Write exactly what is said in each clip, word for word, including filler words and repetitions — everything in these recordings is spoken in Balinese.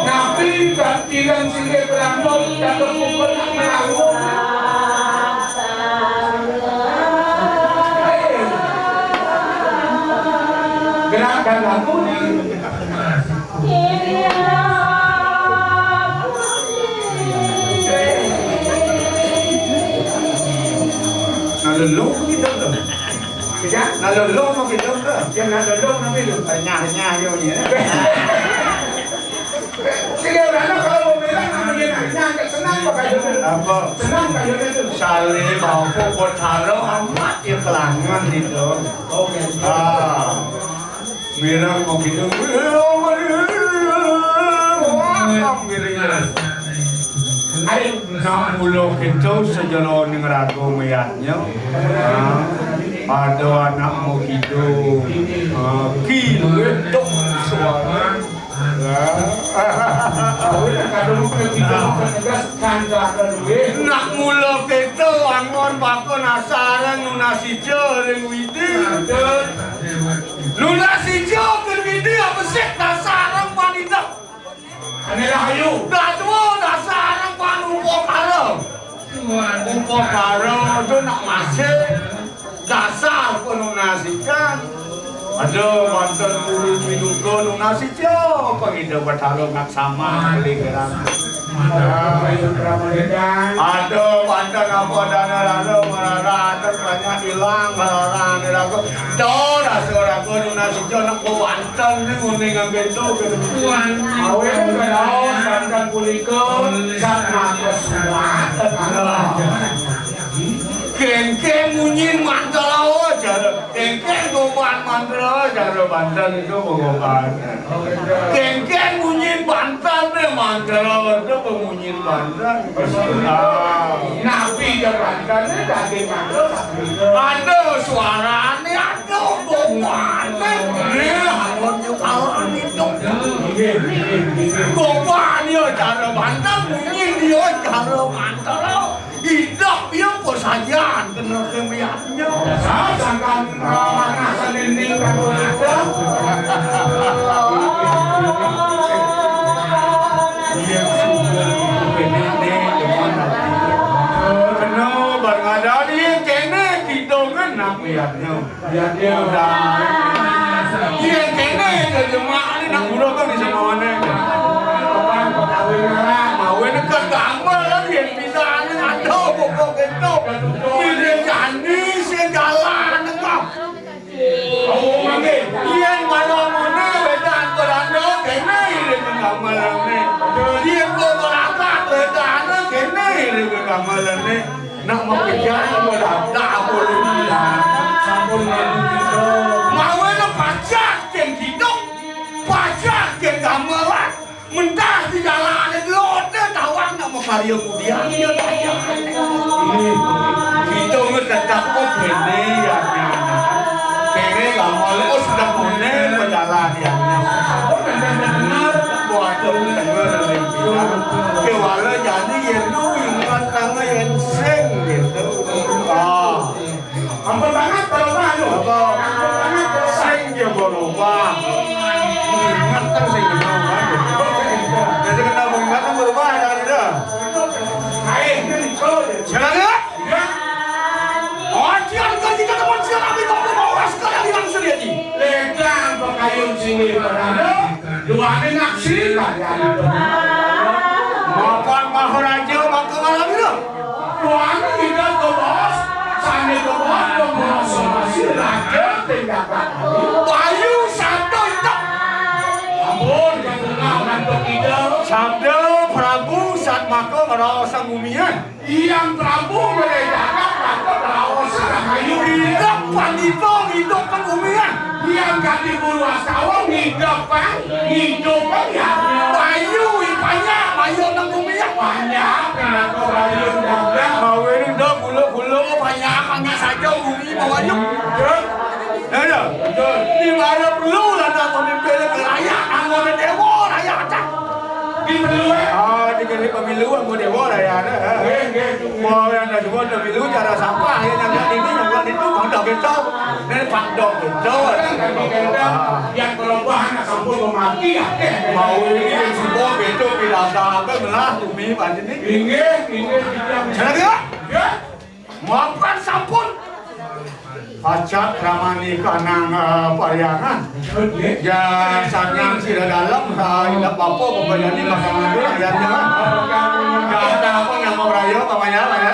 Napi katilan sing berambut dados puput nak melaut? Hei. Gerakan lagu ni. Nah, lelong kita tu. Ya, nah, lelong kita tu. Ya, nah, lelong napi tu? Nyah-nyah yo ni. Jadi orang nak kalau mau bilang nak pergi nak nyah, senang pakai tu. Apa? Senang pakai tu. Salé bapa betara amat ya kelangan itu. Oke. Ah. Mireng mau gitu. Mireng. Nak mula kita sejeroning raga mayadnya. Ah. Ada anak mau gitu. Ah. Ki luwih dok suara. Nak mula kita anggon bakon asareng nunas sija ring Widi. Nunas sija ring Widi abesik dasareng panida. Ane rahayu. Dadua dasareng panupakara. Upakara tu nak masih dasar panunasikan. Ada manten guru pinuka nunasija, pangida Batara Ngaksama, Peligeran. Ada manten apa dana lalu marara, ada banyak hilang, marara, ada apa. Tuh, rasa raga nunasija nak manten ni nguning ngambil tu. Awet kadaos manten punika, sak mangga suwat. Kéngkén munyin mantra, jare. Kéngkén goban mantra, jare banten itu goban. Kéngkén munyin banten, mantra itu pemunyin banten. Ah. Napi ja banten, daging mantra. Ada suarane, ada gobane. Nih, alon yo kalah itu. Goban yo jare banten, munyin yo jare mantra. Idep ya pasajan kena kemriatnya. Dasar sangkan manah seninding kamu ada. Kena bareng ada ni kene kita ngenak mriatnya. Ya, ya. Udah. Iya, kene ke jemaah ni nak buruh kan di semawane. Mawe nekat gambar lagi yang bisa ni ada pokok gitu. Pilih jani sejalan engkau. Oh, mangke. Iya, malam mana beda beranda kene ini gambar ni. Iya, kau berangkat beda kene ini gambar ni. Nak makejang bola, tak boleh bilang. Sampun lalu kita. Mawe le pajak kén kidung, pajak kén gamelan. Mentah di jalan ada gelot deh tawang nak makarya mudian. Iya, iya. Ini kita nge tetap kok kene ya. Kene gamelan oh sudah kene berjalan ya. Oh, benar-benar. Buat denger. Kewala jani yen nu ingat tangan yen sing gitu. Ah. Ampun banget berubah lu. Apa? Ampun banget berubah. Sing dia berubah. Ingat kan sing berubah. Jadi kena ingat kan berubah dari dah. Ayo, ini kau. Silakan. Ya. Ojo kok kita teman siapa itu mau sekali bilang sendiri. Ledang pakayun sini berada. Duane naksi kalian. Mapan Maharaja maka ngalami. Duane kita kebos, sane kebos, kebos masih raja tindakan. Bayu satu itu. Ampun, jangan nantuk kita. Sabda Prabu Satmaka ngraos sang gumian. Yang Prabu melejakan maka ngraos sang Ayo, ngidep, pandita, ngidep nang gumiang. Yang kati guru astawa, ngidep, Bang. Ngidep, Bang, ya. Bayu, ipanya, bayu nang gumiang. Banyak, kenapa bayu jaga? Mau ini dah, gula-gula, banyak, banyak saja, bumi, bawa yuk. Ya, ya. Di mana perlu lah, nak memimpin ke raya, anggota dewa, raya, acak. Di pemilu, eh? Ah, di kali pemilu, anggota dewa, raya, ada, eh. Nggih, nggih. Mau yang ada dua pemilu cara sampah, ya, nyangkut ini, nyangkut itu, pandok itu. Ini pandok itu. Kan kami kata, yang kelompokan sampun mati, ya. Mau ini yang semua betul, tidak ada apa, melah, bumi, macam ini. Inggih, inggih, tidak. Sana dia? Ya. Mapan sampun. Pacak ramani kanang, eh, pariangan. Ya, sanang sida dalam, ah, indak apa-apa, pokoknya ni makan dulu, ya, ya. Ya, ada apa yang mau rayo, pamaya, pamaya.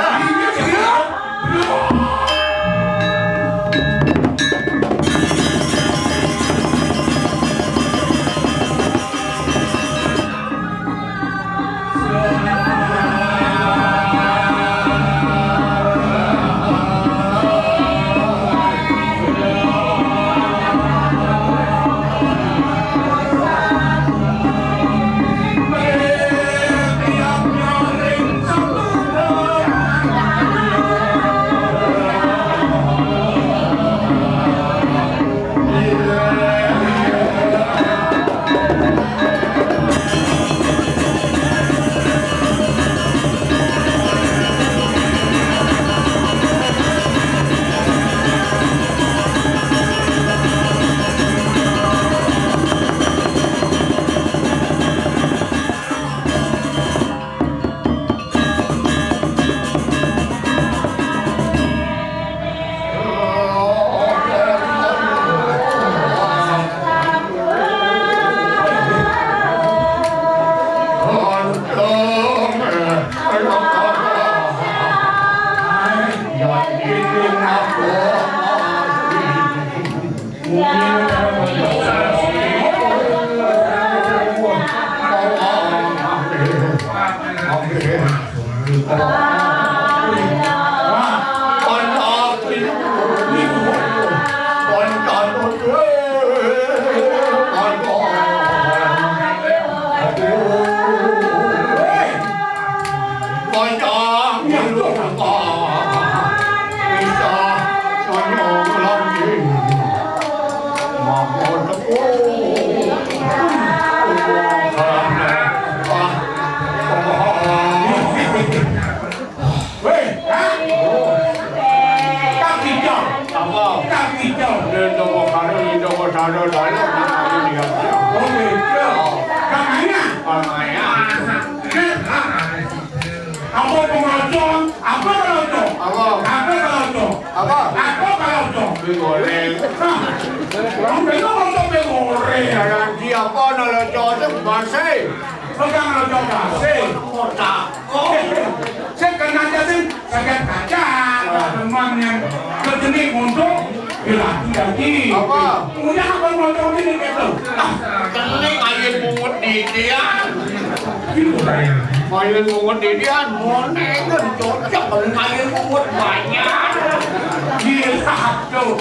Weh, hah? Kang Ijal. Apa? Kang Ijal. Dia toko karo, dia toko sado, saya nak kawin dia. Oh, gitu. Kang Ayah. Kang Ayah. Apa pengaruh? Apa pengaruh? Apa? Apa pengaruh? Apa? Apa pengaruh? Mie goreng. Nah, orang itu ngocok mie goreng. Jalan siapa nak ngocok tu masih? Pegang ngocok masih. Otak. Oh. Saya kena jadi sakit kaca. Teman yang kejenik untuk dilatih lagi. Apa? Punya apa ngocok ini gitu? Ah, kening air bungut didian. Gitu saya. Air bungut didian, mone kan cocok kalau air bungut banyak. Gila tuh.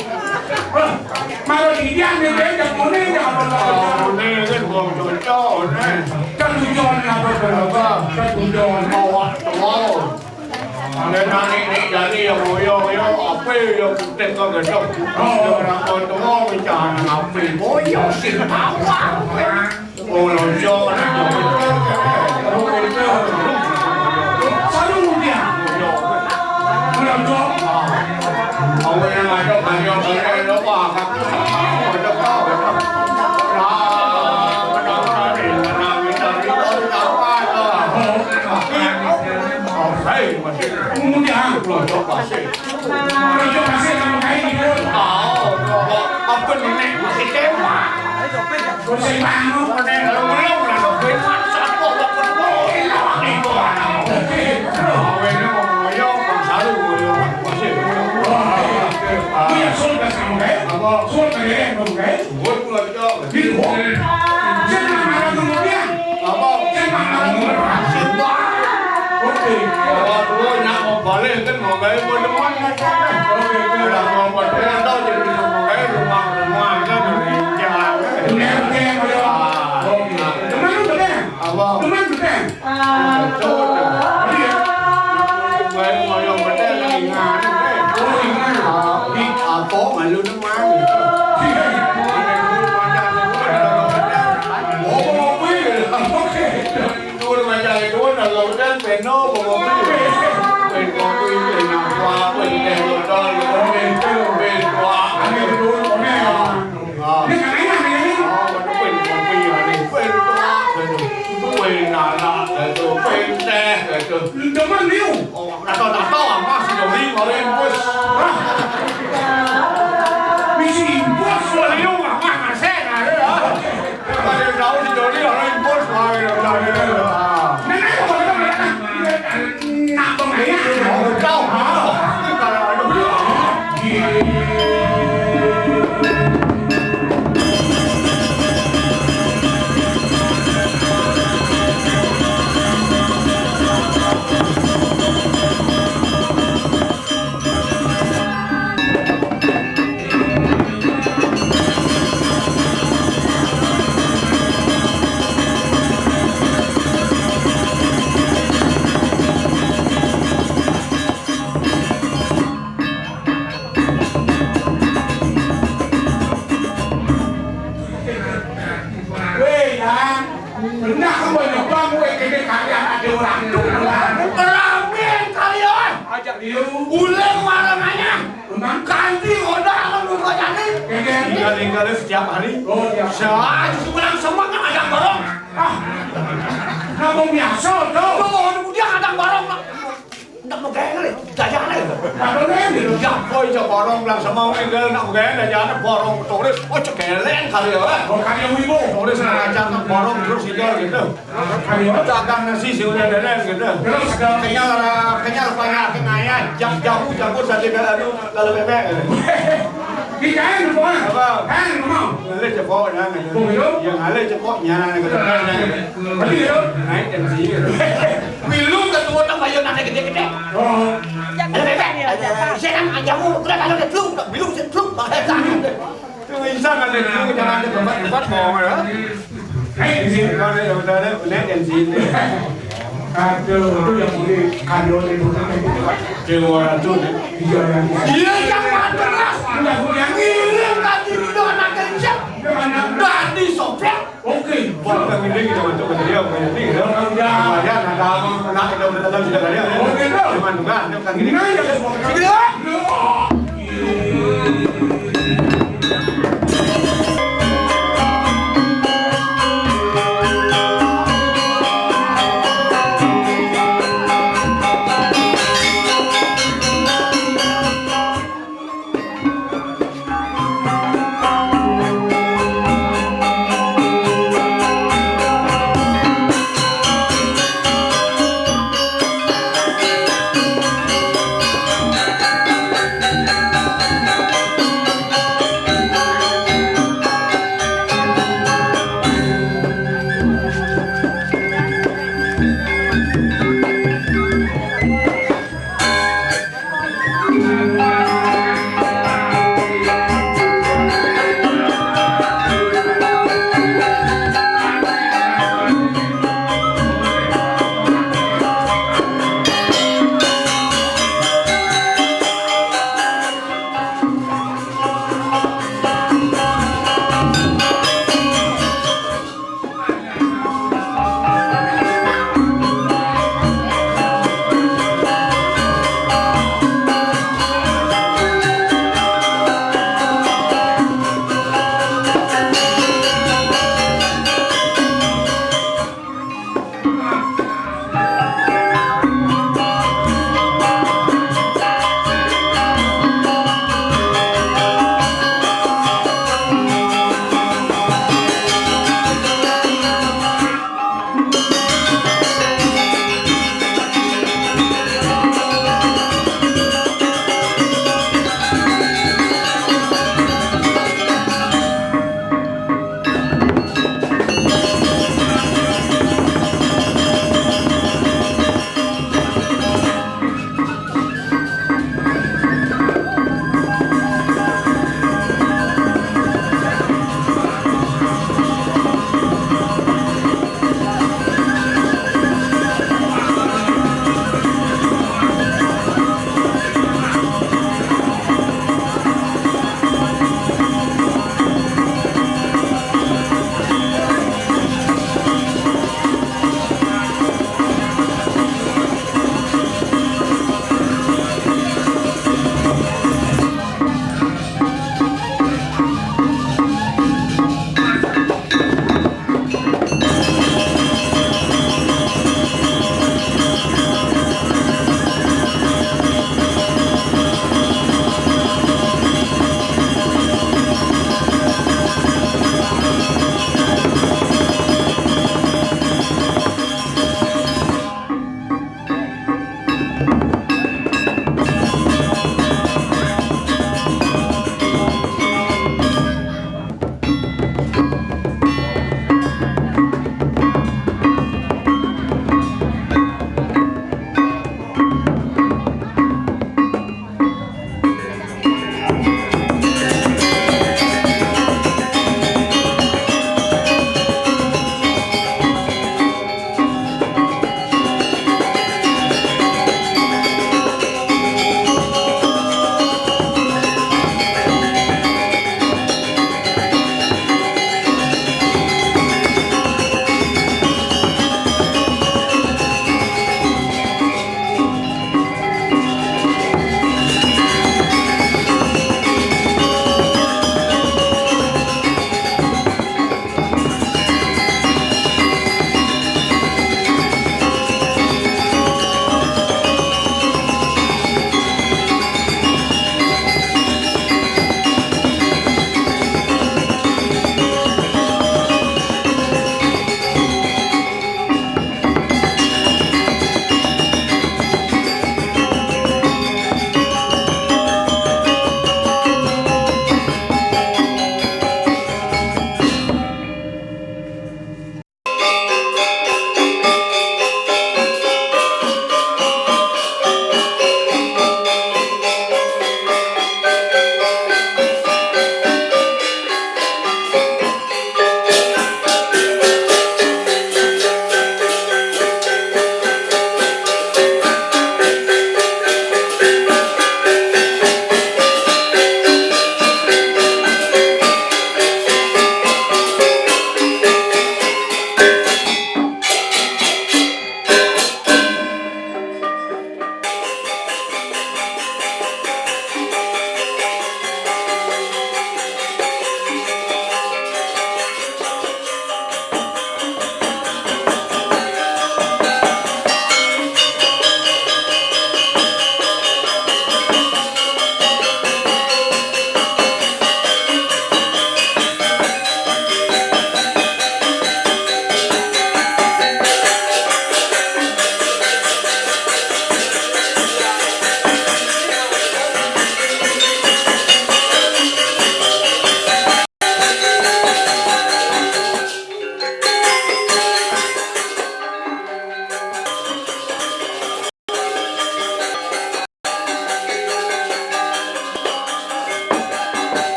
Wah, malah didian nih, dia yang mone yang apa? Mone kan mau cocok, mone. Kan tujuannya apa, Bang? Apa? Kan tujuan. Bawa tua. Ada nani ni jadi yang ngoyo-ngoyo, apa yang putih kau gedok? Oh. Dia orang kau tua, bicara apa? Ngoyo sih, tawa. Oh, lonjong. Salu dia. Lonjong. Awak yang ada banyak-banyak lupa. Ada kau. Nah, benar-benar ni, mana minta ni, kau tak apa lah. Hei, masih. Kemudian. Lonjong pasir. Lonjong pasir sama kain ikut. Oh, apa ni, Nek? Masih tembak. Terus saya bangun. Mana yang belum lah, belum. Satu, dua, tiga. Oh, ini awak ni, kau anak. Awak ni mau ngoyo, bang selalu ngoyo. Masih. Oh, iya. Iya, suruh kasih kamu, kan? Apa? Suruh kasih kamu, kan? Buat pula kita. Gitu. Saya nak marah dulu dia. Apa? Saya nak marah dulu. Oke. Awak dulu nak mau balik. Kan mau gawe mau demen kan. Oke, oke. Ora mau model to jadi mau gawe rumah-rumah kan rencana. Oke, oke, oke. Oke. Teman lu bener? Apa? Teman bener? Betul. Iya. Gawe mau yang bener lagi nganu, eh. Oh, iya. Di apa malu teman? Oh, mau kuwi. Oke. Dhuwur mancane dhuwur, nang kopi kan peno, kopi. Pen kopi, pen apa, pen teh botol, pen, pen, pen, wah. Ane dhuwur, ane. Ah. Ini kan enak, ini. Oh, pen kopi, ane. Pen, wah, pen. Pen anak, pen, pen teh, pen. Demen liu. Oh, tato-tato, Mas, sudah beli, kemarin, bos. Wah. Misi impor, sudah liu, Mas, Mas, saya, nah, ya. Kalau tahu si Doni orang impor, wah, ya, ya, ya, ya. Nah, nah, nah, nah, nah, nah, nah, nah, nah, nah, nah, nah, nah, Weh, ya. Benar, kamu nyebang, weh, kene karya ada orang tuh. Keramen karyawan. Aja liu. Uleng warnanya. Memang kanti, udah, kamu kocane. Tinggal-tinggal setiap hari. Oh, iya. Saya pulang semua kan ada borong. Ah. Kamu biasa, tuh. Tuh, dia ada borong, Pak. Ndak mau gawe, jajane. Padahal gitu. Ya, kok ijo borong bilang semau enggak ndak mau gawe, jajane borong turis. Oh, cekeleng kali ya, eh. Oh, kali yang ibu. Turis ngajar nang borong terus ijo gitu. Kali ya. Dagang nasi sih udah ada gitu. Terus? Kenyal, kenyal, banyak, kenyal. Jam jamu, jamu, sate, anu, kalau bebek. Dijaen apa? Apa? Kan ngomong. Ngalih cepok, nah, gitu. Oh, gitu? Ya, ngalih cepok, nyana, gitu. Berarti gitu? Naik tensi, gitu. Milu ketua tang bayo nane gede-gede. Oh. Ada bebek. Saya kan ajamu, udah kalau dia teluk, udah milu saya teluk, pakai tangan. Itu bisa kan dia teluk, jangan ada tempat-tempat, mau, ya. Naik tensi. Kalau dia udah ada, naik tensi. Aduh, itu yang boleh kandone itu. Dewa Racun, ya? Iya, yang mana? Udah, yang ngirim tadi itu anak kerja. Tadi sopir. Oke. Wah, kan ini kita masuk ke dia, bukan ini, ya. Ya. Ya, nah, kalau nak kita udah datang sudah ada, ya. Oke, bro. Cuman juga, kan ini. Nah, ya. Segera.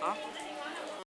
Aa,